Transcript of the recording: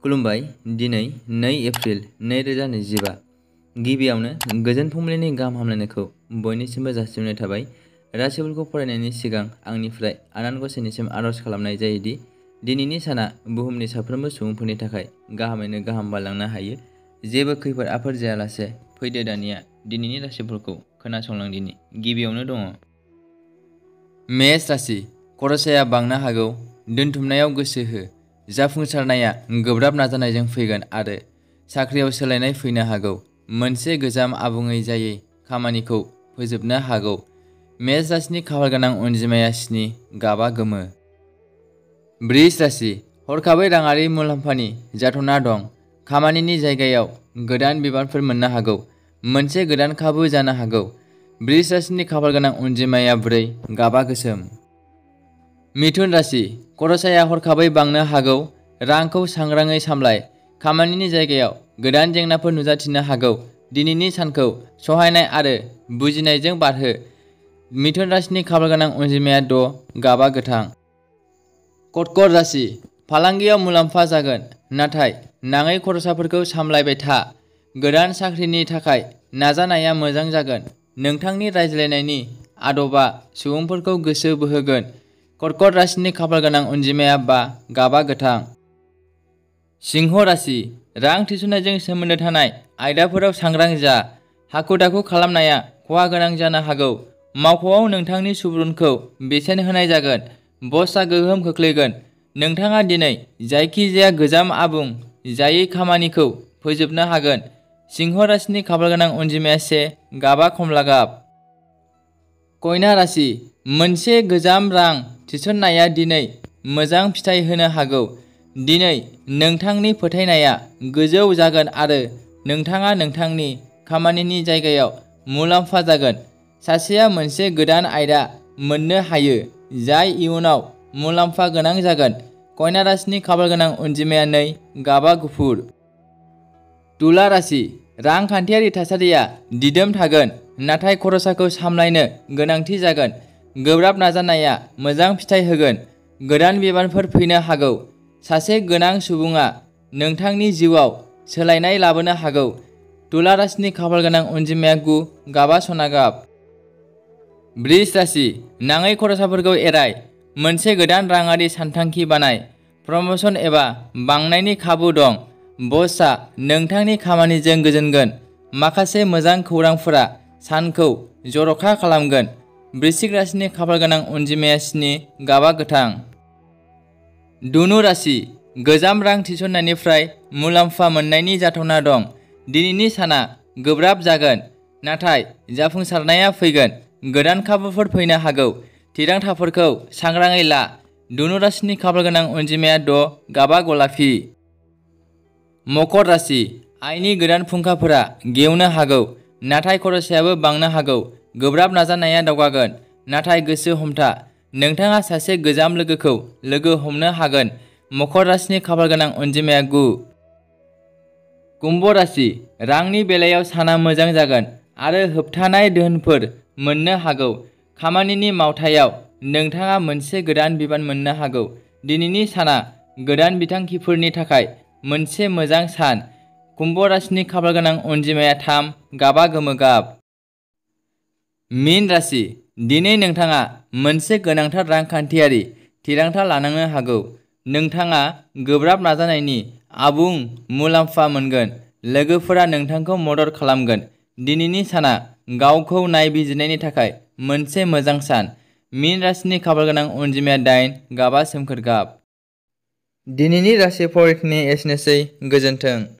खुलुमबाय। दिनै 2 एप्रिल 2025 गिबियावनो गोजोन फुंबिलिनि गाहाम हामलायनायखौ बयनिसिमबो जासिहरनाय थाबाय। राशिफोरखौ फरायनायनि सिगां आंनिफ्राय आनान गसाइनिसिम आरज खालामनाय जायोदि दिनैनि साना बुहुमनि साफ्रोमबो सुबुंफोरनि थाखाय गाहामैनो गाहाम बारलांनो हायो। जेबो खैफोद आफोद जायालासे फैदो दानिया दिनैनि राशिफोरखौ खोनासंलांदिनि। गिबियावनो दङ मेष राशि। खरसाया बांनो हागौ, दोनथुमनायाव गोसो हो। जाफुंसारनाया गोब्राब नाजानायजों फैगोन आरो साख्रियाव सोलायनाय फैनो हागौ। मोनसे गोजाम आबुङै जायै खामानिखौ फोजोबनो हागौ। मेष राशिनि खाफाल गोनां अनजिमाया 7, गाबा गोमो। बृष राशि। हरखाबै राङारि मुलाम्फानि जाथना दं। खामानिनि जायगायाव गोदान बिबानफोर मोननो हागौ। मोनसे गोदान खाबु जानो हागौ। बृष राशिनि खाफाल गोनां अनजिमाया 4, गाबा गोसोम। मिथुन राशि। खरसाया हरखाबै बांनो हागौ। रांखौ सांग्राङै सामलाय। खामानिनि जायगायाव गोदान जेंनाफोर नुजाथिनो हागौ। दिनैनि सानखौ सहायनाय आरो बुजिनायजों बारहो। मिथुन राशिनि खाफाल गोनां अनजिमाया 6, गाबा गोथां। कर्कट राशि। फालांगियाव मुलाम्फा जागोन, नाथाय नाङै खरसाफोरखौ सामलायबाय था। गोदान साख्रिनि थाखाय नाजानाया मोजां जागोन। नोंथांनि रायज्लायनायनि आदबा सुबुंफोरखौ गोसो बोहोगोन। कर्कट राशिनि खाफाल गोनां अनजिमाया 5, गाबा गोथां। सिंह राशि। रां थिसननायजों सोमोन्दो थानाय आयदाफोराव सांग्रां जा। हाखु-दाखु खालामनाया खहा गोनां जानो हागौ। मावख'आव नोंथांनि सुबुरुनखौ बेसेन होनाय जागोन। बसआ गोहोम खोख्लैगोन। नोंथाङा दिनै जायखिजाया गोजाम आबुं जायै खामानिखौ फोजोबनो हागोन। सिंह राशिनि खाफाल गोनां अनजिमाया 1, गाबा खमला गाब। कन्या राशि। मोनसे गोजाम रां थिसननाया दिनै मोजां फिथाय होनो हागौ। दिनै नोंथांनि फोथायनाया गोजौ जागोन आरो नोंथाङा नोंथांनि खामानिनि जायगायाव मुलाम्फा जागोन। सासेया मोनसे गोदान आयदा मोननो हायो जाय इयुनाव मुलाम्फा गोनां जागोन। कन्या राशिनि खाफाल गोनां अनजिमाया 2, गाबा गुफुर। तुला राशि। रांखान्थियारि थासारिया दिदोम थागोन, नाथाय खरसाखौ सामलायनो गोनांथि जागोन। गोब्राब नाजानाया मोजां फिथाय होगोन। गोदान बिबानफोर फैनो हागौ। सासे गोनां सुबुङा नोंथांनि जिउआव सोलायनाय लाबोनो हागौ। तुला राशिनि खाफाल गोनां अनजिमाया 9, गाबा सना गाब। बृष राशि। नाङै खरसाफोरखौ एराय। मोनसे गोदान राङारि सानथांखि बानाय। प्रम'सन एबा बांनायनि खाबु दं। बसआ नोंथांनि खामानिजों गोजोनगोन। माखासे मोजां खौरांफोरा सानखौ जर'खा खालामगोन। वृश्चिक राशिनि खाफाल गोनां अनजिमाया 7, गाबा गोथां। धनु राशि। गोजाम रां थिसननायनिफ्राय मुलाम्फा मोननायनि जाथावना दं। दिनैनि साना गोब्राब जागोन, नाथाय जाफुंसारनाया फैगोन। गोदान खाबुफोर फैनो हागौ। थिरांथाफोरखौ सांग्राङै ला। धनु राशिनि खाफाल गोनां अनजिमाया 6, गाबा गलाफि। मकर राशि। आयनि गोदान फुंखाफोरा गेवनो हागौ, नाथाय खरसायाबो बांनो हागौ। गोब्राब नाजानाया दावगागोन, नाथाय गोसो हमथा। नोंथाङा सासे गोजाम लोगोखौ लोगो हमनो हागोन। मकर राशिनि खाफाल गोनां अनजिमाया 9। कुम्भ राशि। रांनि बेलायाव साना मोजां जागोन आरो होबथानाय धोनफोर मोननो हागौ। खामानिनि मावथायाव नोंथाङा मोनसे गोदान बिबान मोननो हागौ। दिनैनि साना गोदान बिथांखिफोरनि थाखाय मोनसे मोजां सान। कुम्भ राशिनि खाफाल गोनां अनजिमाया 3, गाबा गोमो गाब। मीन राशि। दिनै नोंथाङा मोनसे गोनांथार रांखान्थियारि थिरांथा लानांनो हागौ। नोंथाङा गोब्राब नाजानायनि आबुं मुलाम्फा मोनगोन। लोगोफोरा नोंथांखौ मदद खालामगोन। दिनैनि साना गावखौ नायबिजिरनायनि थाखाय मोनसे मोजां सान। मीन राशिनि खाफाल गोनां अनजिमाया 8, गाबा सोमखोर गाब। दिनैनि राशि फरायनाया एसेनोसै। गोजोन्थों।